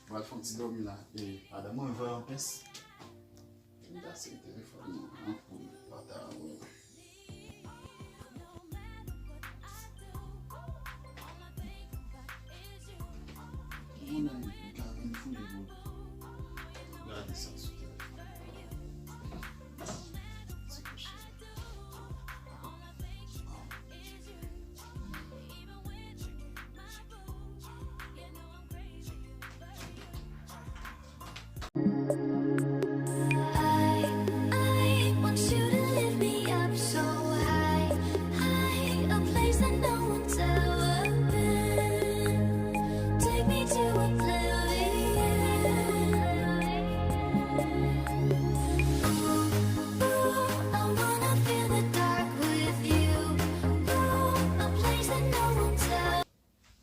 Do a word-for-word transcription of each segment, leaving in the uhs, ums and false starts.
Pral fè yon ti dòmi la. E, madanm mwen voye yon pès. M ta sere telefòn mwen an pou l pa ta wè. Mwen menm, m ka vin fouye pou gade sa sou telefòn. Ti kouche. I, I want you to lift me up so high, high, a place that no one's ever been. Take me to oblivion. Ooh, ooh, I wanna feel the dark with you. Ooh, a place that no one's ever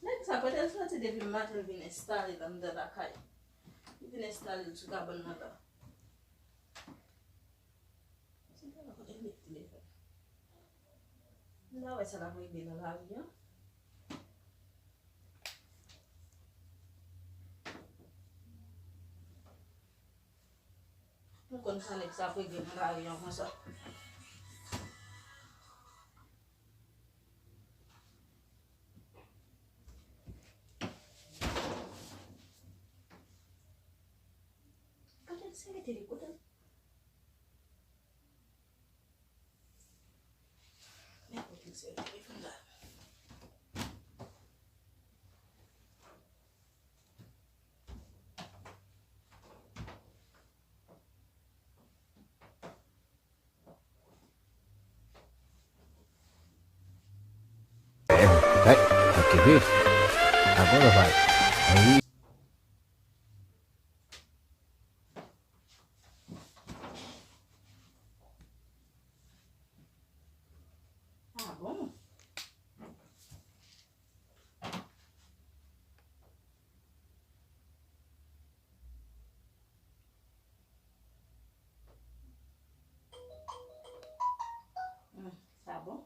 Nèg sa, kote l soti depi maten, l vin enstale l anndan lakay. Li vin enstale l sou kabann nan la. Se pa la kote l met telefòn. M ta wè sa l ap regle nan lari an. M konn sa nèg sa ap regle nan lari an konsa. Kote l se mete li, kote l? Men kote l se mete li, vin la. Hey, okay, babe. I wanna fight. Ah bon? Hmm, sa bon.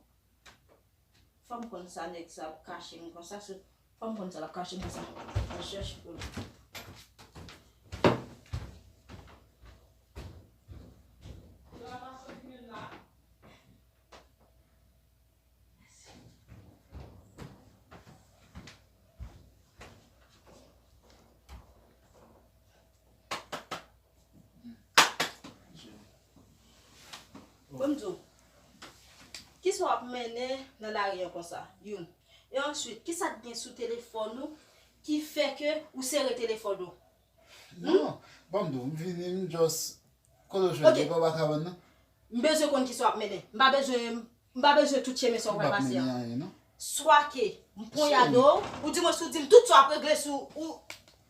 Fò m konn sa nèg sa ap kache m konsa. Fò m konn sa l ap kache m konsa. Mwen chèche pou li. Bon, m di w, kisa w ap mennen nan lari an konsa? Youn. E answit, kisa k gen sou telefòn ou ki fè ke ou sere telefòn ou? Non, ban m di w, m vini, m just Kote w jwenn li? Li pa anba kabann nan? M bezwen konn kisa w ap mennen. M pa bezwen, m pa bezwen tout chemen sa w pral pase an. Swa ke m ponyade w, oudimwens ou di m tout sa w ap regle sou, ou,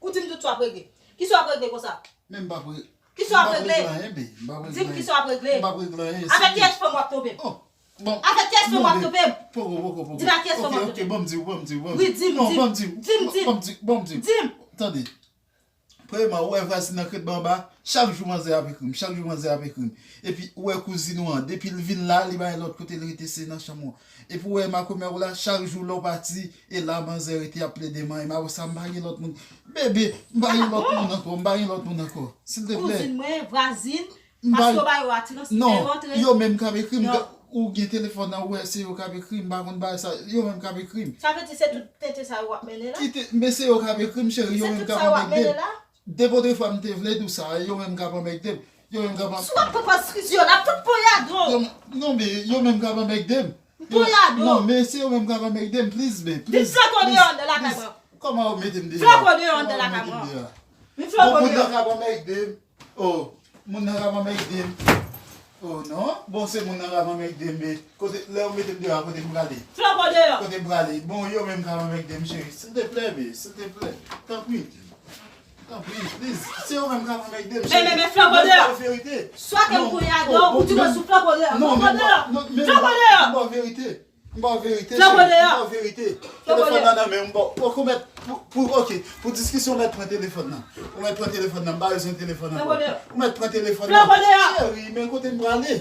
ou di m tout sa w ap regle. Kisa w ap regle konsa? Men m p ap re-, kisa w ap regle? M p ap regle anyen, babe. M p ap regle anyen. Di m kisa w ap regle. M p ap regle anyen. Avèk kiyès fanm w ap twonpe m? Oh, bon. Avèk kiyès fanm w ap twonpe m? Poko, poko, poko. Di m ak kiyès fanm w ap twonpe m? Ok, ok, ban m di w, ban m di w, ban m di w. Wi, di m, di m. Non, ban m di w. Di m, di m. Ban m di w, ban m di w. Di m. Tande. Premyèman, ou wè vwazin nan k ret bò anba, chak jou manzè ap ekri m, chak jou manzè ap ekri m. Epi ou wè kouzin ou an, depi l vin la, li pa gen lòt kote l rete, se nan chanm ou an. Epi ou wè makomè ou la, chak jou lè w pati, e la manzè rete ap plede manyen m. Apre sa, m pa gen lòt moun. Bebe, m pa gen lòt moun ankò, m pa gen lòt moun ankò. Silteplè. Kouzin mwen, vwazin, paske yo ba yo atirans, fè yo antre. Non, yo menm k ap ekri m. Ou gen telefòn nan, ou wè se yo k ap ekri m, m pa konn bagay sa, yo menm k ap ekri m. Sa vle di se tout tenten sa yo w ap mennen la? Kite, men se yo k ap ekri m, cheri, yo menm k ap anmègde m. Depi otrefwa m te vle di w sa, yo menm k ap anmègde m. Yo menm k ap an- Si w ap pran pastrizyon, l ap tout ponyade w. Yo, non, men yo menm k ap anmègde m. M ponyade w. Non, men se yo menm k ap anmègde m, please, babe, please. Vin flanke w deyò anndan lakay mwen. Kòman w mete m deyò? Flanke w deyò anndan lakay mwen. Vin flanke w deyò. Bon, moun nan k ap anmègde m. Oh, moun nan k ap anmègde m. Oh non, bon, se moun nan k ap anmègde m, men kote, lè yo mete m deyò a, kote m prale? Flanke w deyò. Kote m prale? Bon, yo menm k ap anmègde m, cheri. Silteplè, babe, silteplè. Tanpri. Tanpri, please. Se yo menm k ap anmègde m, cheri. Men, men, men, flanke w deyò. Mwen ba w verite. Swa ke m ponyade w, oudimwens ou flanke w deyò. Flanke w deyò. Flanke w deyò. Mwen ba w verite. M ba w verite, cheri. M ba w verite. Telefòn nan nan men m, m ba w. Ok, ou mèt, pou, pou, ok, pou diskisyon, ou mèt pran telefòn nan. Ou mèt pran telefòn nan, m pa bezwen telefòn ankò. Ou mèt pran telefòn nan. Cheri, men kote m prale?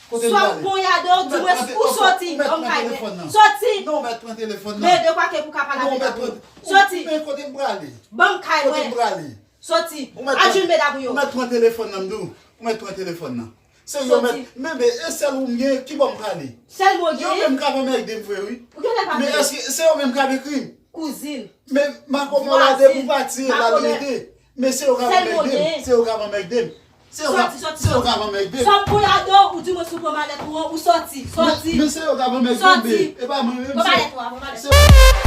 Kote m prale? Sòt ponyade w, di mwen ou sòti. Ban m kay mwen. Sòti. Non, mèt pran telefòn nan. Men de kwa ke pou ka pale avèk mwen. Sòti. Men kote m prale? Ban m kay mwen. Kote m prale? Sòti. Al jwenn medam ou yo. Ou mèt pran telefòn nan, m di w. Ou mèt pran telefòn nan. Se yo mèt. Men, men, e sèl ou m gen, ki bò m prale? Sèl mwen gen. Yo menm ka pa mèt ede m vre, wi. Ou genlè pa vle. Men èske se yo menm k ap ekri m? Kouzin. Men makomò la depi w pati la li rete. Men se yo k ap anmègde m. Se yo k ap anmègde m. Se yo k ap, se yo k ap anmègde m. Sòt pou lado, ou di mwen si w pran malèt ou an, ou sòti. Sòti. Men se yo k ap anmègde m. Sòti. E pa mwen menm. Pran malèt ou a, pran malèt ou a.